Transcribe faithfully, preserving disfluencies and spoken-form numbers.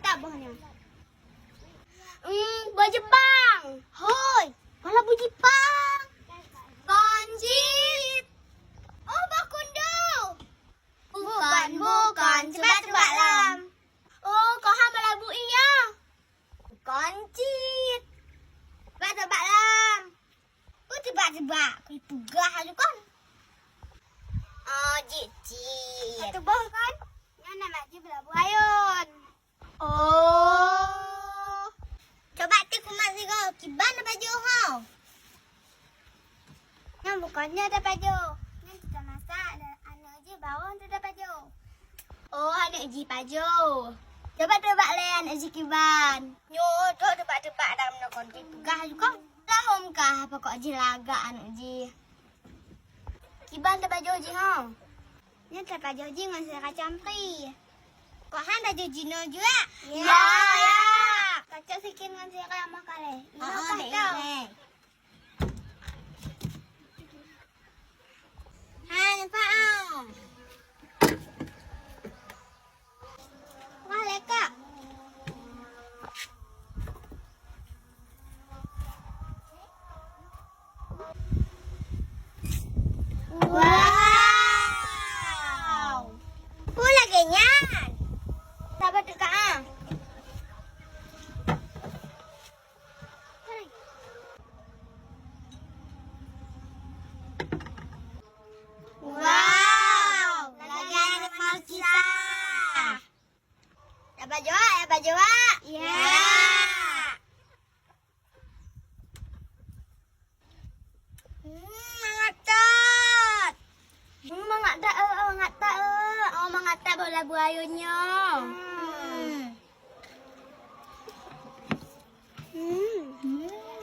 Tabah nyoe. Hmm, boh Jepang. Hoi, boh labu Jepang. Kon cit. Oh, boh kundu. Bukan, bukan. Cuba tebak lam. Oh, kon han boh labu ie. Kon cit. Cuba tebak lam. Oh, tebak-tebak. Kupeugah laju kon. Oh, jih cit. Satu boh kon. Nyan nama jih boh labu ayôn. Oh. Cuba tiep kumat sigoe, kiban tapajoh ho. Nyan bukon nyoe tapajoh. Nyan teuka masak, aneuk jih barô teuka pajoh. Oh, aneuk jih pajoh. Cuba tebak lé aneuk jih kiban. Nyoe teuh tebak-tebak dalam nokon jih peugah laju kon. Lahom kah pokok jih lagak aneuk jih. Kiban tapajoh jih ho. Nyan tapajoh jih ngon sira campri. Kok han tajoh jinoe jua? Ya, ya. Kacok sikit ngon sira mah kalé. Inoe kah tau. Hai, nampak ah. Wah, lekak. Wow! Peue lagèe nyan? Sabar teuka ah. Wow, lagèe aneuk Malkisah. Ya, pajoh, ya, pajoh. Ya. Hmm, mangat that. Hmm, mangat that, eh, mangat that, eh. Oh, mangat that boh labu ayôn nyoe. Hmm. Hmm. Hmm.